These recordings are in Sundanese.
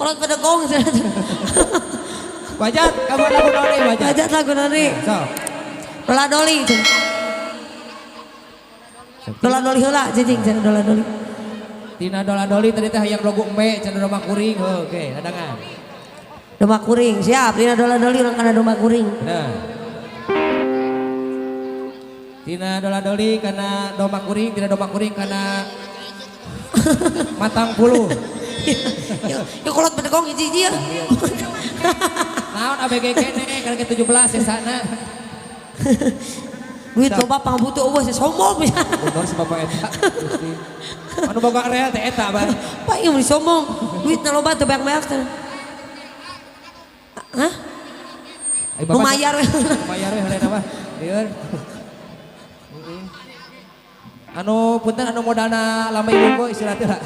Kolot bedegong cenah. Wajat, kamu lagu naon deui Wajat? Wajat lagu naon deui? Sok. Dola doli cenah. Dola doli heula cicing cenah dola doli. Tina dola doli tadi teh hayang logo embe cenah domba kuring. Heuh, oke, dadangan. Domba kuring, siap. Tina dola doli urang kana domba kuring. Bener. Tina dola doli kana domba kuring, tina domba kuring kana matang puluh. Ya, ya kolot bedegong hiji-hiji ya. Naon ABG kene kana ke 17 sesana. Duit loba pangbutuh eueuh sombong bisa. Bener si bapak eta. Gusti. Anu boga rel teh eta, Bang. Pak ieu mah sombong. Duitna loba teu banyak-banyak teh. Hah? Ai bapak Nu mayar we. Nu mayar we heula mah. Lieur. Anu punten anu modalna lama ibu istirahat heula.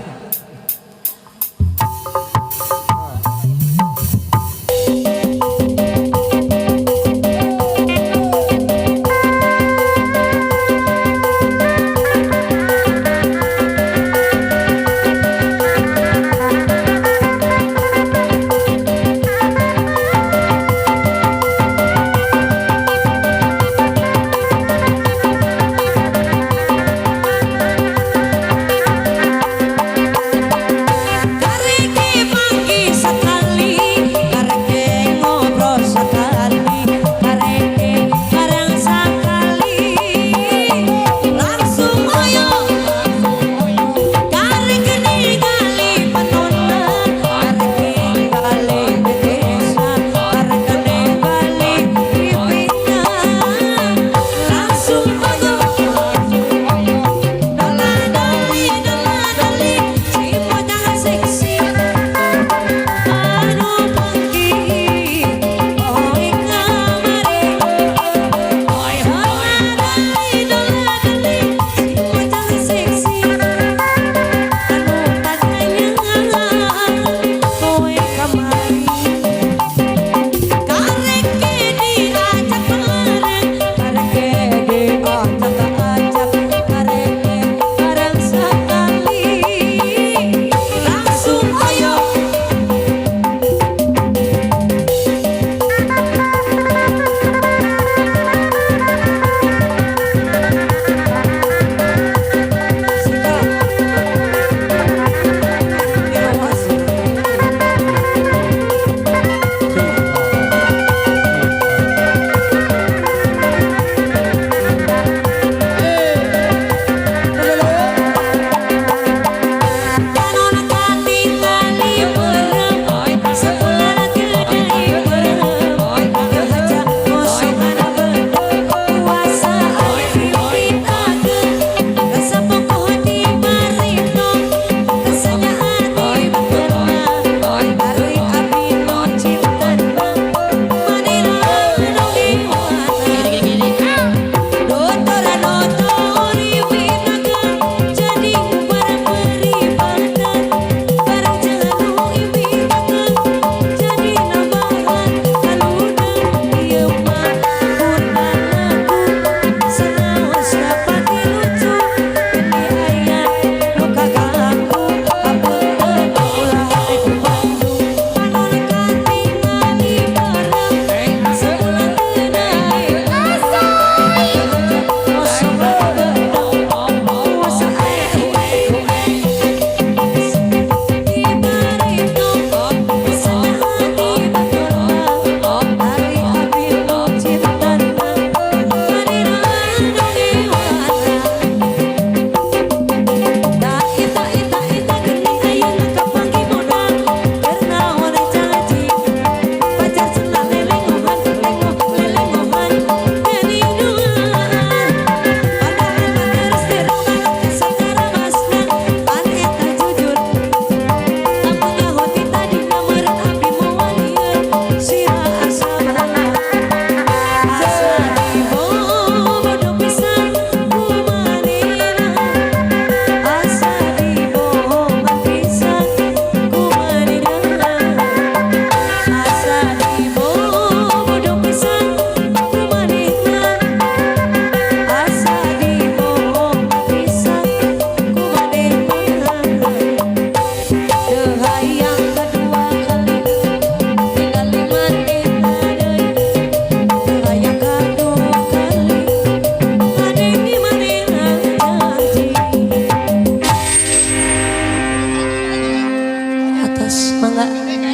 Mangga.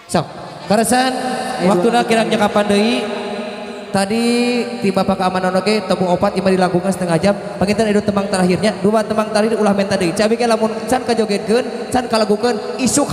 Sok, karasan waktuna kirang nyakapan deui. Tadi ti Bapak keamanan oge tembung opat ima dilakukan setengah jam. Panginten edu tembang terakhirnya, dua tembang terakhir ulah menta deui. Cabi ge lamun can kajogetkeun, can kalagukeun isuk.